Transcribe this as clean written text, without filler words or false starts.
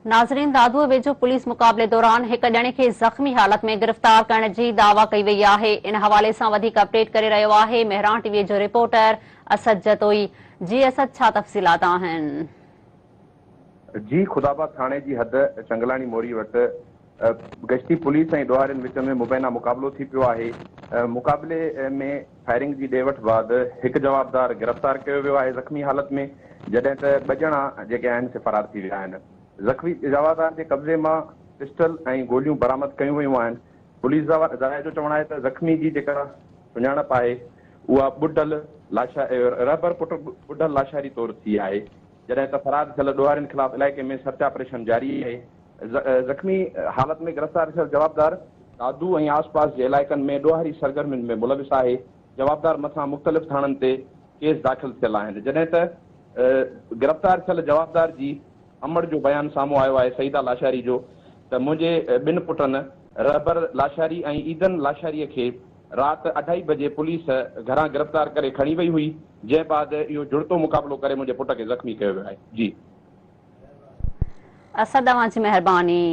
ناظرين دادوء ويجهو پوليس مقابلي دوران هڪ ڄڻي کي زخمي حالت ۾ گرفتار ڪرڻ جي دعويٰ ڪئي وئي آهي ان حوالي سان وڌيڪ اپڊيٽ ڪري رهيو آهي مهراڻ ٽي وي جو رپورٽر اسد جتوئي جي اسد ڇا تفصيلات آهن. جي خداآباد ٿاڻي جي حد چنگلاڻي موري وٽ گشتي پوليس ۽ ڏوهارين وچ ۾ مبينا مقابلو ٿي پيو آهي مقابلي ۾ فائرنگ جي ڏي وٺ بعد هڪ جوابدار گرفتار ڪيو ويو آهي زخمي حالت ۾ جڏهن ته ٻه ڄڻا جيڪي آهن سي فرار ٿي ويا آهن زخمي جوابدار جي قبضي مان پسٽل ۽ گوليون برآمد ڪيون ويون آهن. پوليس ذرائع جو چوڻ آهي ته زخمي جي جيڪا سڃاڻپ آهي اها ٻڍل لاشاري رهبر پٽ ٻڍل لاشاري طور ٿي آهي، جڏهن ته فرار ٿيل ڏوهارين خلاف علائقي ۾ سرچ آپريشن جاري آهي. زخمي حالت ۾ گرفتار ٿيل جوابدار دادو ۽ آس پاس جي علائقن ۾ ڏوهاري سرگرمين ۾ ملوث آهي، جوابدار مٿان مختلف ٿاڻن تي ڪيس داخل ٿيل آهن، جڏهن ته گرفتار ٿيل جوابدار جي امڙ جو بيان سامهون آيو آهي سعيده لاشاري جو ته منهنجي ٻن پٽن رهبر لاشاري ۽ عيدن لاشاري کي رات اڍائي بجي پوليس گهران گرفتار ڪري کڻي وئي هئي جنهن بعد اهو جڙتو مقابلو ڪري منهنجي پٽ کي زخمي ڪيو ويو آهي جي. اسد اوهان جي مهرباني.